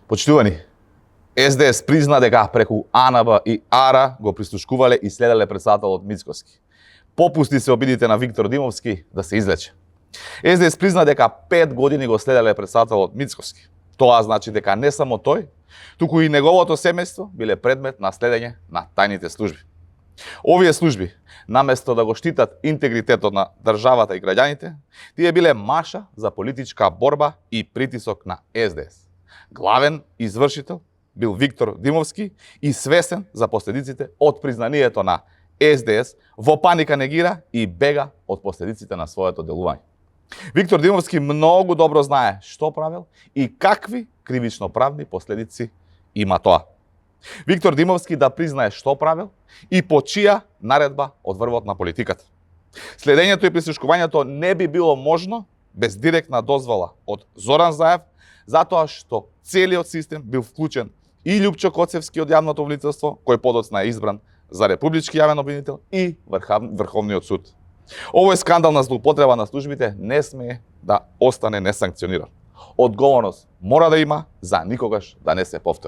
Почитувани, СДС призна дека преку АНБ и АРА го прислушкувале и следеле председателот Мицкоски. Попусти се обидите на Виктор Димовски да се излече. СДС призна дека 5 години го следеле председателот Мицкоски. Тоа значи дека не само тој, туку и неговото семејство биле предмет на следење на тајните служби. Овие служби, наместо да го штитат интегритетот на државата и граѓаните, тие биле маша за политичка борба и притисок на СДС. Главен извршител бил Виктор Димовски и свесен за последиците од признанието на СДС, во паника негира и бега од последиците на своето делување. Виктор Димовски многу добро знае што правил и какви кривично-правни последици има тоа. Виктор Димовски да признае што правил и по чија наредба од врвот на политиката. Следењето и прислушкувањето не би било можно без директна дозвола од Зоран Заев, затоа што целиот систем бил вклучен и Љупчо Коцевски од јавното обвинителство, кој подоцна е избран за републички јавен обвинител, и Врховниот суд. Овој скандал на злоупотреба на службите не смее да остане несанкциониран. Одговорност мора да има за никогаш да не се повтори.